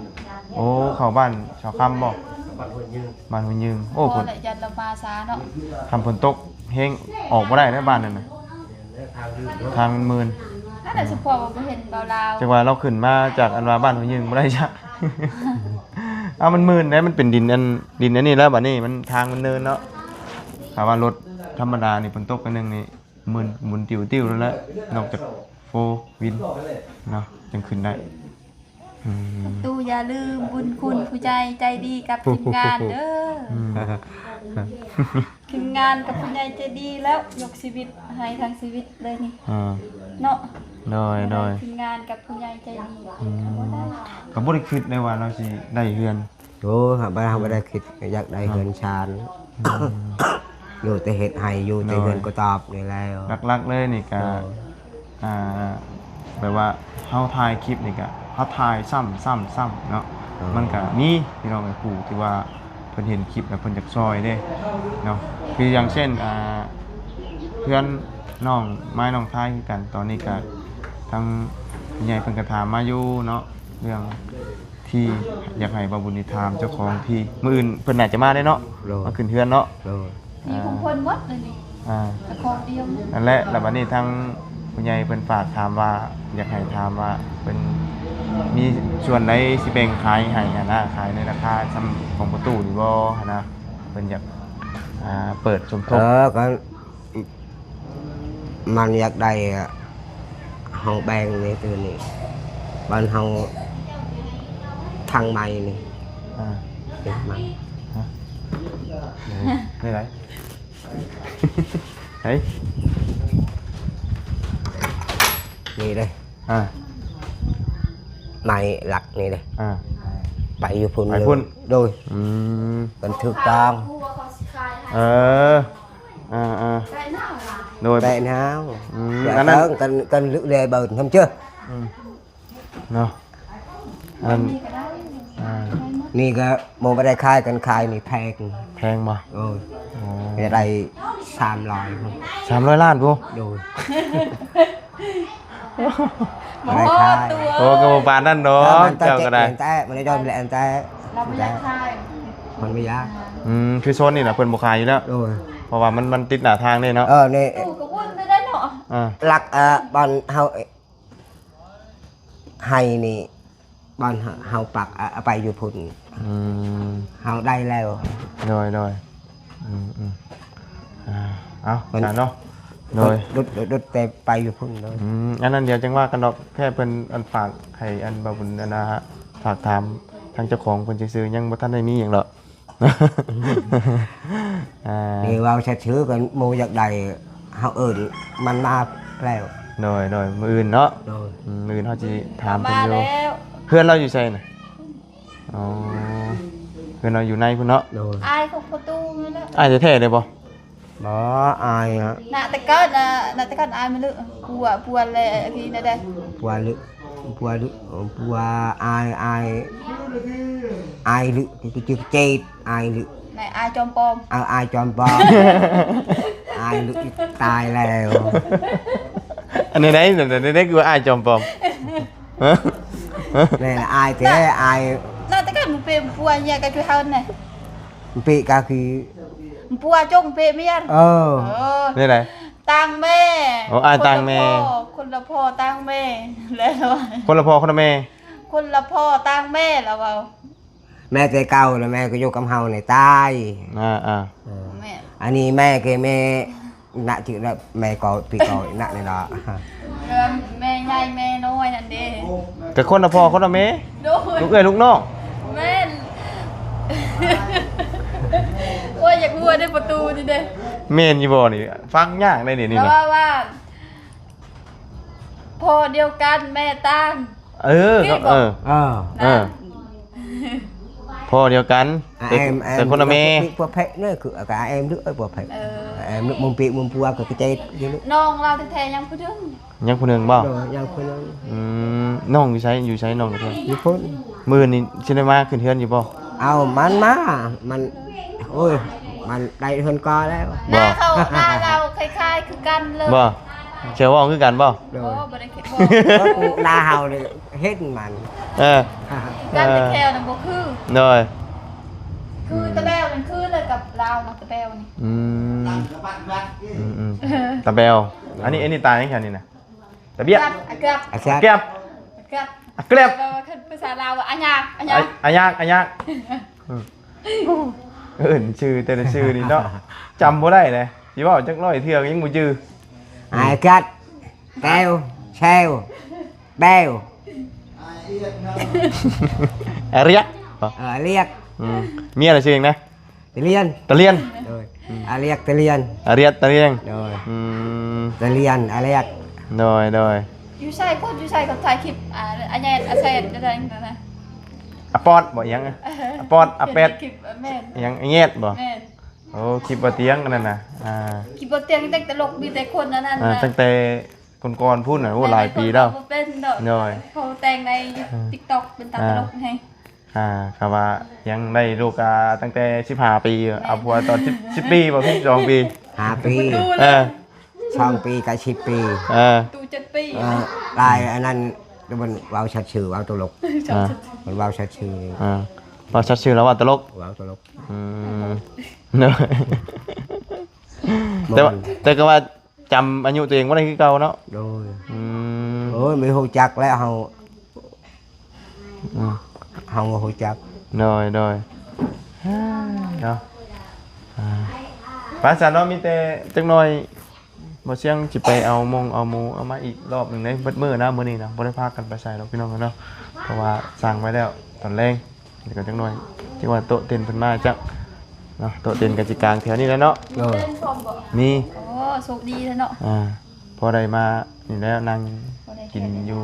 ໂອ້ ເຂົ້າບ້ານຊາວຄຳບໍ່? ບ້ານຫ້ວຍຍືງ ບ້ານຫ້ວຍຍືງ ໂອ້ ພໍແຫຼະ ຢ້ານລາວມາຊ້າເນາະ ຄັນຝົນຕົກແຮງອອກບໍ່ໄດ້ເດ້ບ້ານນັ້ນນະ ແມ່ນແຫຼະ ທາງລື່ນເນາະ ທາງມັນມື່ນ ແຕ່ສະເພາະວ່າບໍ່ເຫັນເບົາລາວ ຈັກວ່າລາວຂຶ້ນມາຈາກອັນວ່າບ້ານຫົວຍືງບໍ່ໄດ້ຈັກ. ເອົາ ມັນມື່ນເດ້ ມັນເປັນດິນອັນ ດິນອັນນີ້ແລ້ວ ບາດນີ້ມັນ ທາງມັນເນີນເນາະ. ຖ້າວ່າລົດທຳມະດານີ້ ຝົນຕົກໜ້ອຍໜຶ່ງນີ້ ໝູນ ໝູນຕິວໆ ແລ້ວແຫຼະ ນອກຈາກໂຟວີນເນາະ ຈັ່ງຂຶ້ນໄດ້. ອືມ ຕູ້ຢ່າລືມບຸນຄຸນຜູ້ໃຫຍ່ໃຈດີກັບທີມງານເດີ. ອືມ ທີມງານກັບຜູ້ໃຫຍ່ໃຈດີແລ້ວ ຍົກຊີວິດໃຫ້ທັງຊີວິດເລີຍນີ້ ອ່າ ເນາະ. ໂດຍ ໂດຍ ທີມງານກັບຜູ້ໃຫຍ່ໃຈດີ. ອືມ ກໍບໍ່ໄດ້ຄິດເລີຍວ່າເຮົາຊິໄດ້ເຮືອນ. ໂອ້ ເຮົາບໍ່ ເຮົາບໍ່ໄດ້ຄິດຢາກໄດ້ເຮືອນຊານ ອືມ ຢູ່ແຕ່ເຮັດໄຮ່ ຢູ່ແຕ່ເຮືອນກະຕອບນີ້ແຫຼະ. ຫຼັກໆ ເລີຍນີ້ກະ ໂດຍ ອ່າ ແບບວ່າເຮົາຖ່າຍຄລິບນີ້ກະ ເຮົາຖ່າຍຊ້ຳໆໆເນາະ. ໂດຍ ມັນກະມີພີ່ນ້ອງເອີຍ ຜູ້ທີ່ວ່າເພິ່ນເຫັນຄລິບແລ້ວເພິ່ນຢາກຊ່ອຍເດ້ເນາະ. ຄືຢ່າງເຊັ່ນ ອ່າ ເພື່ອນນ້ອງໄມ້ນ້ອງທາຍຄືກັນ ຕອນນີ້ກະທາງຜູ້ໃຫຍ່ເພິ່ນກະຖາມມາຢູ່ເນາະ ເລື່ອງ ທີ່ຢາກໃຫ້ບ່າວບຸນນີ້ຖາມເຈົ້າຂອງທີ່ ມື້ອື່ນເພິ່ນໜ້າຈະມາເດ້ເນາະ. ໂດຍ ມາຂຶ້ນເຮືອນເນາະ. ໂດຍ ທີ່ຂອງເພິ່ນໝົດເລີຍນີ້ ອ່າ ເຈົ້າຂອງດຽວນີ້. ນັ້ນແຫຼະ ແລ້ວບັດນີ້ທາງຜູ້ໃຫຍ່ເພິ່ນຝາກຖາມວ່າ ຢາກໃຫ້ຖາມວ່າເພິ່ນມີສ່ວນໃດຊິແບ່ງຂາຍໃຫ້ຫັ້ນນະ ຂາຍໃນລາຄາສ່ຳຂອງປະຕູນີ້ບໍ່ຫັ້ນນະ ເພິ່ນຢາກ ອ່າ ເປີດສົມທົບ. ເອີ ກໍ ມັນຢາກໄດ້ ເຮົາແບ່ງໃນຕົວນີ້ ບ້ານເຮົາທາງໃໝ່ນີ້ ອ່າ ເຮັດໃໝ່ ຮະ ນີ້ໄດ ເຮີ້ຍ ນີ້ເດ້ ອ່າ ໃໝ່ຫຼັກນີ້ເດ້ ອ່າ ໄປຢູ່ພຸ້ນ ໄປພຸ້ນ ໂດຍ ອືມ ມັນຖືກຕ້ອງ ເອີ ອ່າໆ ໂດຍ ແປະນາວ ອືມ ແປະ ອັນນັ້ນ ກັນ ກັນ ກັນລຶແລເບິ່ງນຳເຈີ ອືມ ເນາະ ອັນ ອ່າ ນີ້ກໍບໍ່ໄດ້ຂາຍກັນ ຂາຍນີ້ແພງ ແພງບໍ່? ໂອ້ຍ ໂອ້ ໄດ້ສາມຮ້ອຍ ສາມຮ້ອຍລ້ານພຸ້ນ ໂດຍ ບໍ່ໄດ້ຂາຍ ໂອ້ ກໍບໍ່ປານນັ້ນດອກ ເຈົ້າກໍໄດ້ ມັນຈະເຈັບແຕ່ ມັນຈະຍອມແລະແຕ່ ລາວບໍ່ຢາກຂາຍ ມັນບໍ່ຢາກ ອືມ ຄືໂຊນນີ້ນະ ເພິ່ນບໍ່ຂາຍຢູ່ແລ້ວ ໂດຍ ເພາະວ່າມັນ ມັນຕິດໜ້າທາງເດ້ເນາະ ເອີ ນີ້ ຕູ້ກໍວຸ້ນໄດ້ເນາະ ອ່າ ຫຼັກ ເອີ ບ່ອນເຮົາ ໄຮ່ນີ້ ບ້ານເຮົາ ເຮົາປັກ ເອົາໄປຢູ່ພຸ້ນ ອືມ ເຮົາໄດ້ແລ້ວ ໂດຍ ໂດຍ ອືມ ອືມ ອ່າ ເອົາ ມັນ ສາເນາະ ໂດຍ ດຸດ ດຸດ ດຸດແຕ່ໄປຢູ່ພຸ້ນ ໂດຍ ອືມ ອັນນັ້ນດຽວຈັ່ງວ່າກັນດອກ ແຄ່ເພິ່ນອັນຝາກໃຫ້ອັນບ່າວບຸນອັນນະ ຝາກຖາມທາງເຈົ້າຂອງເພິ່ນຊື່ໆ ຍັງບໍ່ທັນໄດ້ມີຫຍັງດອກ. ອ່າ ນີ້ເວົ້າຊື່ໆ ກັນ ໝູ່ຢາກໄດ້ ເຮົາເອີ້ນມັນມາແລ້ວ ໂດຍ ໂດຍ ມື້ອື່ນເນາະ ໂດຍ ອືມ ມື້ອື່ນເຮົາຊິຖາມເພິ່ນຢູ່ ເຮືອນລາວຢູ່ໃສນະ? ອໍ ເຮືອນລາວຢູ່ໃນພຸ້ນເນາະ ໂດຍ ອ້າຍຂອງປະຕູນັ້ນແຫຼະ ອ້າຍແທ້ໆເລີຍບໍ່? ບໍ່ ອາຍ ນະ ແຕ່ກ່ອນນະ ນະ ແຕ່ກ່ອນອາຍມາລຶ ຜົວ ຜົວແລະ ທີ່ນັ້ນເດ້ ຜົວລຶ ຜົວລຶ ຜົວ ອາຍ ອາຍ ອາຍລຶ ຄືຈື່ເຈັດ ອາຍລຶ ນາຍ ອາຍຈອມປອມ ເອີ ອາຍຈອມປອມ ອາຍລຶ ຕາຍແລ້ວ ອັນນີ້ໄດ໋ ອັນນີ້ໄດ໋ ຄືວ່າອາຍຈອມປອມ ຮະ ແມ່ນ ອາຍແທ້ ນະ ອາຍ ນະ ແຕ່ກ່ອນເປັນຜົວເມຍກັນຢູ່ເຮົານີ້ ເປະກະຄື ມະປົວຈົງເປະເມຍ ເອີ ເອີ ແນວໃດ? ຕ່າງແມ່ ໂອ້ ອ້າຍຕ່າງແມ່ ຄົນລະພໍ່ ຄົນລະພໍ່ຕ່າງແມ່ ແລ້ວ ຄົນລະພໍ່ຄົນລະແມ່ ຄົນລະພໍ່ຕ່າງແມ່ ລາວເວົ້າ ແມ່ແຕ່ເກົ່າລະ ແມ່ກໍຢູ່ກັບເຮົານີ້ຕາຍ ອ່າໆ ເອີ ແມ່ ອັນນີ້ແມ່ຄືແມ່ ນະ ຈື່ລະ ແມ່ກໍ ປີກໍ ນະ ນີ້ລະ ເອີ ແມ່ໃຫຍ່ແມ່ນ້ອຍຫັ້ນເດ້ ກໍຄົນລະພໍ່ຄົນລະແມ່ ໂດຍ ລູກເອື້ອຍລູກນ້ອງ ແມ່ນ ໂອ້ຍ ຢາກຫົວເດ້ປະຕູນີ້ເດ້ ແມ່ນຢູ່ບໍ່ນີ້? ຟັງຍາກເດ້ນີ້ ນີ້ ລາວວ່າ ພໍ່ດຽວກັນແມ່ຕ່າງ ເອີ ເອີ ເອີ ນະ ພໍ່ດຽວກັນ ອາແອມ ແຕ່ ແອມ ແຕ່ຄົນລະແມ່ ຜົວເພະເນີ ຄື ກະອາແອມເດີ ເອີ ຜົວເພະ ເອີ ອາແອມເດີ ມຸມປີມຸມປົວ ກໍກະເຈັດຢູ່ ນ້ອງລາວແທ້ໆຍັງຜູ້ໜຶ່ງ ຍັງຜູ້ໜຶ່ງບໍ່? ໂດຍ ຍັງຜູ້ໜຶ່ງ ອືມ ນ້ອງຢູ່ໃສ? ຢູ່ໃສນ້ອງ? ຢູ່ພຸ້ນ ມື້ນີ້ຊິໄດ້ມາຂຶ້ນເຮືອນຢູ່ບໍ່? ເອົາ ມັນມາ ມັນ ໂອ້ຍ ມັນໄດ້ເຮືອນກໍແລ້ວ ໜ້າເຂົາ ໜ້າລາວຄ້າຍໆຄືກັນເລີຍ ບໍ່? ແຊວເວົ້າຄືກັນບໍ່? ໂດຍ ບໍ່ ບໍ່ໄດ້ ບໍ່ ໜ້າເຮົານີ້ເຫັນມັນ ເອີ ກັນແຕ່ແຄວນະບໍ່ຄື ໂດຍ ຄືຕາແບວນັ້ນຄືເລີຍກັບລາວນະ ຕາແບວນີ້ ອືມ ອືມໆ ຕາແບວ ອັນນີ້ ອັນນີ້ຕາຫຍັງແຖວນີ້ນະ? ຕະບຽດ ອາແກບ ອາແກບ ອາແກບ ອາແກບ ແປວ່າ ຄັນພາສາລາວວ່າ ອາຍາກ ອາຍາກ ອາຍາກ ອາຍາກ ເອີ້ນຊື່ແຕ່ລະຊື່ນີ້ເນາະ ຈຳບໍ່ໄດ້ເດ້ ຊິເວົ້າຈັກຮ້ອຍເທື່ອກໍຍັງບໍ່ຈື່. ອາແກບ ແກ້ວ ແຊວ ແບ້ວ ອາລຽກ ເອີ ອາລຽກ ອືມ ເມຍລະຊື່ຫຍັງນະ? ຕະລຽນ ຕະລຽນ ໂດຍ ອືມ ອາລຽກຕະລຽນ ອາລຽກຕະລຽນ ໂດຍ ອືມ ຕະລຽນ ອາລຽກ ໂດຍ ໂດຍ ຢູ່ໃສ ຄົນຢູ່ໃສ ເຂົາຖ່າຍຄລິບ ອາ ອາແຍດ ອາແຊດ ອາແຊດນັ້ນນະ ອາປອດບໍ ອີຫຍັງ ອາປອດ ອາແປດ ຄລິບ ແມ່ນ ອີຫຍັງ ອາແຍດບໍ ແມ່ນ ໂອ້ ຄລິບບໍ່ຕຽງອັນນັ້ນນະ ອ່າ ຄລິບບໍ່ຕຽງ ແຕ່ງຕະຫຼົກ ມີແຕ່ຄົນອັນນັ້ນ ອ່າ ນະ ຕັ້ງແຕ່ກ່ອນໆພຸ້ນນະ ໂອ້ ແຕ່ງ ຫຼາຍປີແລ້ວ ບໍ່ເປັນດອກ ໂດຍ ເຂົາແຕ່ງໃນ ອືມ TikTok ເປັນຕາ ອ່າ ຕະຫຼົກໃຫ້ ອ່າ ຄຳວ່າຍັງໄດ້ລູກ ອ່າ ຕັ້ງແຕ່ສິບຫ້າປີ ເອົາຜົວຕອນສິບ ສິບປີບໍ່ ສິບສອງປີ ຫ້າປີ ເອີ ສອງປີກັບສິບປີ ເອີ ຕູ້ເຈັດປີ ເອີ ຫຼາຍອັນນັ້ນ ມັນເວົ້າຊັດຊື່ ເວົ້າຕະຫຼົກ ອ່າ ມັນເວົ້າຊັດຊື່ ອ່າ ເວົ້າຊັດຊື່ແລ້ວເວົ້າຕະຫຼົກ ເວົ້າຕະຫຼົກ ອືມ ແຕ່ວ່າ ແຕ່ກໍວ່າ ຈຳອາຍຸຕົວເອງບໍ່ໄດ້ຄືເກົ່າເນາະ ໂດຍ ອືມ ໂອ້ຍ ບໍ່ຮູ້ຈັກແລ້ວເຮົາ ອືມ ເຮົາບໍ່ຮູ້ຈັກ ໂດຍ ໂດຍ ເນາະ ອ່າ ໄປຊັ້ນເນາະ ມີແຕ່ຈັກໜ່ອຍ ບໍ່ຊຽງຊິໄປເອົາມົງເອົາໝູເອົາມາອີກລອບໜຶ່ງເດ້ ເບິດມື້ນະມື້ນີ້ນະ ບໍ່ໄດ້ພາກັນໄປໃສດອກພີ່ນ້ອງເອີຍເນາະ ເພາະວ່າສັ່ງໄວ້ແລ້ວຕອນແລງ. ແລ້ວກໍຈັກໜ່ອຍ ຈັກວ່າໂຕະເຕັນເພິ່ນມາຈັກເນາະ ໂຕະເຕັນກໍຊິກາງແຖວນີ້ແຫຼະເນາະ ໂດຍ ມີ ໂອ້ ໂຊກດີແທ້ເນາະ ອ່າ ພໍໄດ້ມານີ້ແຫຼະ ນັ່ງກິນຢູ່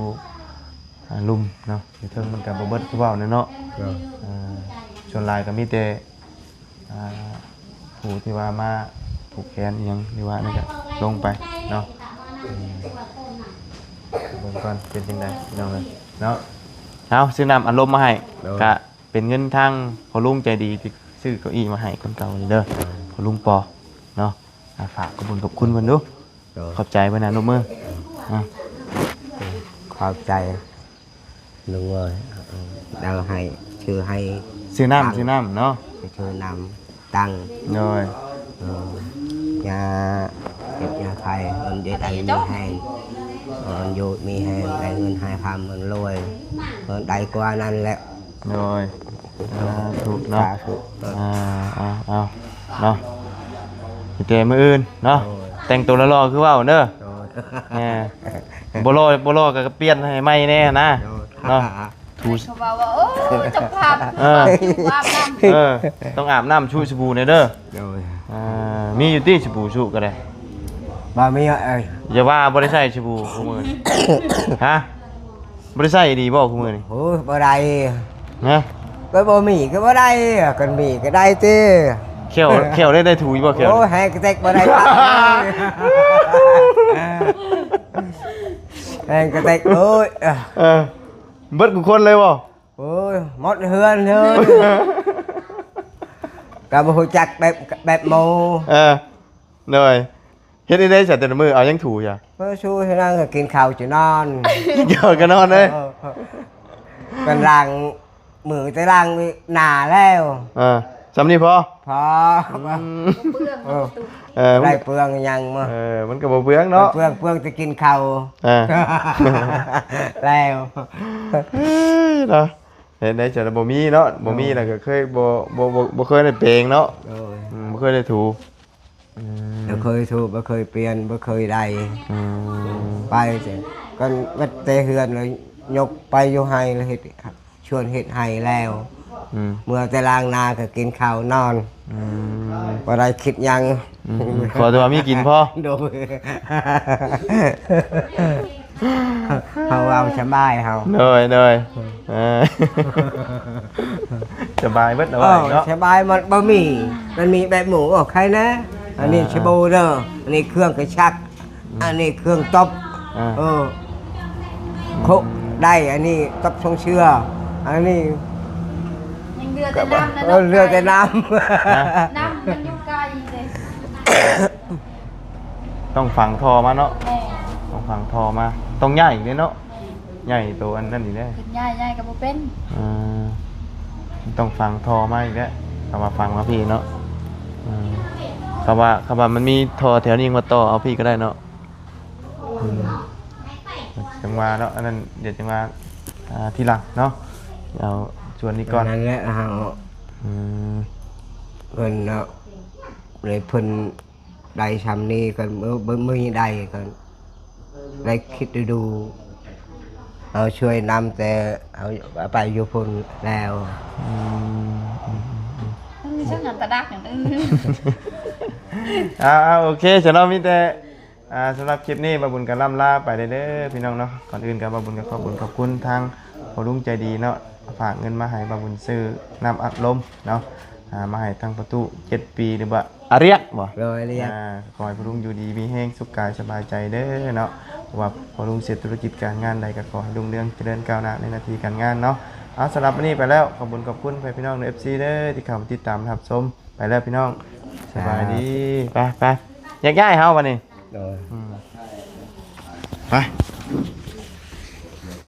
ອ່າ ລຸ່ມເນາະ ຢູ່ເທິງມັນກໍບໍ່ເບິດຄືເວົ້າແຫຼະເນາະ ໂດຍ ອ່າ ສ່ວນຫຼາຍກໍມີແຕ່ ອ່າ ຜູ້ທີ່ວ່າມາຜູກແຂນອີ່ຫຍັງ ຫຼືວ່ານັ້ນກໍລົງໄປເນາະ ອືມ ເບິ່ງກ່ອນເປັນຈັ່ງໃດພີ່ນ້ອງເອີຍເນາະ ເອົາ ຊື້ນ້ຳອັດລົມມາໃຫ້ ໂດຍ ກະ ເປັນເງິນທາງພໍ່ລຸງໃຈດີທີ່ຊື້ເກົ້າอี้ມາໃຫ້ຄົນເກົ່ານີ້ເດີ ໂດຍ ພໍ່ລຸງປໍເນາະ ອ່າ ຝາກຂອບຄຸນຂອບຄຸນເພິ່ນດູ ໂດຍ ຂອບໃຈເພິ່ນນະ ນົບມື ອ່າ ຂອບໃຈລຸງເອີຍ ເອົາໃຫ້ ຊື້ໃຫ້ ຊື້ນ້ຳ ຊື້ນ້ຳເນາະ ຊື້ນ້ຳ ຕັ້ງ ໂດຍ ເອີ ຢ່າເຈັບຢ່າໄຂ້ ເພິ່ນຢູ່ດີມີແຮງ ເພິ່ນຢູ່ມີແຮງ ໄດ້ເງິນໃຫ້ຄຳເງິນລວຍ ເພິ່ນໄດ້ກວ່ານັ້ນແຫຼະ ໂດຍ ສາທຸເນາະ ສາທຸ ອ່າ ເອົາ ເອົາ ເນາະ ມີແຕ່ມື້ອື່ນເນາະ ໂດຍ ແຕ່ງໂຕຫຼໍ່ໆຄືເວົ້າເດີ ໂດຍ ແໝ່ ບໍ່ຫຼໍ່ ບໍ່ຫຼໍ່ກໍປ່ຽນໃຫ້ໃໝ່ແດ່ນະ ໂດຍ ເນາະ ຖື ເຂົາເວົ້າວ່າ ໂອ້ ເຈົ້າພາບ ເອີ ອາບນ້ຳ ເອີ ຕ້ອງອາບນ້ຳຊຸສະບູແດ່ເດີ ໂດຍ ອ່າ ມີຢູ່ຕິສະບູຊຸກໍໄດ້ ບໍ່ມີ ເອີຍ ຢ່າວ່າບໍ່ໄດ້ໃຊ້ສະບູຄູ່ມື້ນີ້ ຮະ ບໍ່ໄດ້ໃຊ້ອີ່ຫຼີບໍ່ຄູ່ມື້ນີ້ ໂອ້ຍ ບໍ່ໄດ້ ຮະ ກໍບໍ່ມີກໍບໍ່ໄດ້ ຄັນມີກໍໄດ້ຕິ ແຂ້ວ ແຂ້ວໄດ້ ໄດ້ຖູຢູ່ບໍ່ແຂ້ວ ໂອ້ຍ ແຮງກະແຕັກບໍ່ໄດ້ ແຮງກະແຕັກ ໂອ້ຍ ເອີ ເບິດທຸກຄົນເລີຍບໍ່? ໂອ້ຍ ໝົດເຮືອນເລີຍ ກໍບໍ່ຮູ້ຈັກແບບ ແບບໝູ່ ເອີ ໂດຍ ເຮັດໄດ້ໃສແຕ່ລະມື້ ເອົາຫຍັງຖູຊະ? ເອີ ຖູໃຫ້ນາງກິນເຂົ້າຈະນອນ ກິນເຂົ້າກໍນອນເລີຍ ເອີ ກໍລ້າງມືແຕ່ລ້າງໜ້າແລ້ວ ເອີ ຊ່ຳນີ້ພໍ? ພໍ ອືມ ບໍ່ເປືອງ ເອີ ເອີ ບໍ່ໄດ້ເປືອງຫຍັງ ເອີ ມັນກໍບໍ່ເປືອງເນາະ ເປືອງ ເປືອງແຕ່ກິນເຂົ້າ ເອີ ແລ້ວ ເອີ ເນາະ ເຮັດໄດ້ຈັ່ງໃດ ບໍ່ມີເນາະ ບໍ່ມີ ເອີ ແລ້ວກໍເຄີຍບໍ່ ບໍ່ ບໍ່ ບໍ່ເຄີຍໄດ້ແປງເນາະ ໂດຍ ອືມ ບໍ່ເຄີຍໄດ້ຖູ ອືມ ບໍ່ເຄີຍຖູ ບໍ່ເຄີຍປ່ຽນ ບໍ່ເຄີຍໄດ້ ອືມ ໄປແຕ່ ກັນເບິດແຕ່ເຮືອນ ແລ້ວຍົກໄປຢູ່ໄຮ່ ແລ້ວເຮັດ ຊວນເຮັດໄຮ່ແລ້ວ ອືມ ເມື່ອແຕ່ລ້າງໜ້າກໍກິນເຂົ້ານອນ ອືມ ບໍ່ໄດ້ຄິດຫຍັງ ອືມ ຂໍແຕ່ວ່າມີກິນພໍ ໂດຍ ເຮົາເວົ້າສະບາຍເຮົາ ໂດຍ ໂດຍ ເອີ ສະບາຍເບິດແລ້ວ ເອີ ວ່າເນາະ ສະບາຍ ມັນບໍ່ມີ ມັນມີແບບໝູ່ ໂອ້ ໃຄແນ່ ອັນນີ້ ອ່າ ສະບູເດີ ອັນນີ້ເຄື່ອງກະຊັກ ອືມ ອັນນີ້ເຄື່ອງຕົບ ອ່າ ເອີ ໂຄະໄດ້ ອັນນີ້ຕົບຊົງເຊື້ອ ອັນນີ້ ຍັງເຫຼືອແຕ່ນ້ຳນະ ເອີ ເຫຼືອແຕ່ນ້ຳ ນະ ນ້ຳມັນຢູ່ໄກເດ້ ຕ້ອງຝັງທໍ່ມາເນາະ ແມ່ນ ຕ້ອງຝັງທໍ່ມາ ຕ້ອງຍ້າຍອີກເດ້ເນາະ ແມ່ນ ຍ້າຍໂຕອັນນັ້ນອີກເດ້ ເພິ່ນຍ້າຍ ຍ້າຍກໍບໍ່ເປັນ ເອີ ຕ້ອງຝັງທໍ່ມາອີກແລ້ວ ຄຳວ່າຝັງມາພີ້ເນາະ ເອີ ຄຳວ່າ ຄຳວ່າມັນມີທໍ່ແຖວນີ້ມາຕໍ່ເອົາພີ້ກໍໄດ້ເນາະ ອືມ ຈັງວ່າເນາະ ອັນນັ້ນດຽວຈັ່ງວ່າ ອ່າ ທີຫຼັງເນາະ ເອົາສ່ວນນີ້ກ່ອນ ນັ້ນແຫຼະເຮົາ ອືມ ເພິ່ນເນາະ ເລີຍເພິ່ນໄດ້ຊ່ຳນີ້ກໍບໍ່ມີໄດ້ກໍໄດ້ຄິດດູ ເຮົາຊ່ວຍນຳແຕ່ເຮົາໄປຢູ່ພຸ້ນແລ້ວ ອືມ ອືມ ອືມ ອືມ ມັນມີຊ່ອງອັນຕະດັກຢ່າງອື່ນ ອ່າ ໂອເຄ ສຳລັບມີແຕ່ ອ່າ ສຳລັບຄລິບນີ້ ບ່າວບຸນກໍລ່ຳລາໄປເດີພີ່ນ້ອງເນາະ. ກ່ອນອື່ນກໍບ່າວບຸນກໍຂອບຄຸນຂອບຄຸນທາງພໍ່ລຸງໃຈດີເນາະ ຝາກເງິນມາໃຫ້ບ່າວບຸນຊື້ນ້ຳອັດລົມເນາະ ອ່າ ມາໃຫ້ທາງປະຕູເຈັດປີ ຫຼືວ່າອາຣຽກບໍ? ໂດຍ ອາຣຽກ ອ່າ ຂໍໃຫ້ພໍ່ລຸງຢູ່ດີມີແຮງ ສຸກກາຍສະບາຍໃຈເດີເນາະ ເພາະວ່າພໍ່ລຸງເຮັດທຸລະກິດການງານໃດກໍຂໍໃຫ້ລຸ່ງເຮືອງຈະເລີນກ້າວໜ້າໃນໜ້າທີ່ການງານເນາະ. ເອົາ ສຳລັບມື້ນີ້ໄປແລ້ວ ຂອບຄຸນຂອບຄຸນພໍ່ແມ່ພີ່ນ້ອງ ເອັຟຊີ ເດີ ທີ່ເຂົ້າມາຕິດຕາມຮັບຊົມ. ໄປແລ້ວພີ່ນ້ອງ ສະບາຍດີ ໄປ ໄປ ແຍກຍ້າຍເຮົາບັດນີ້ ໂດຍ ອືມ ໄປ.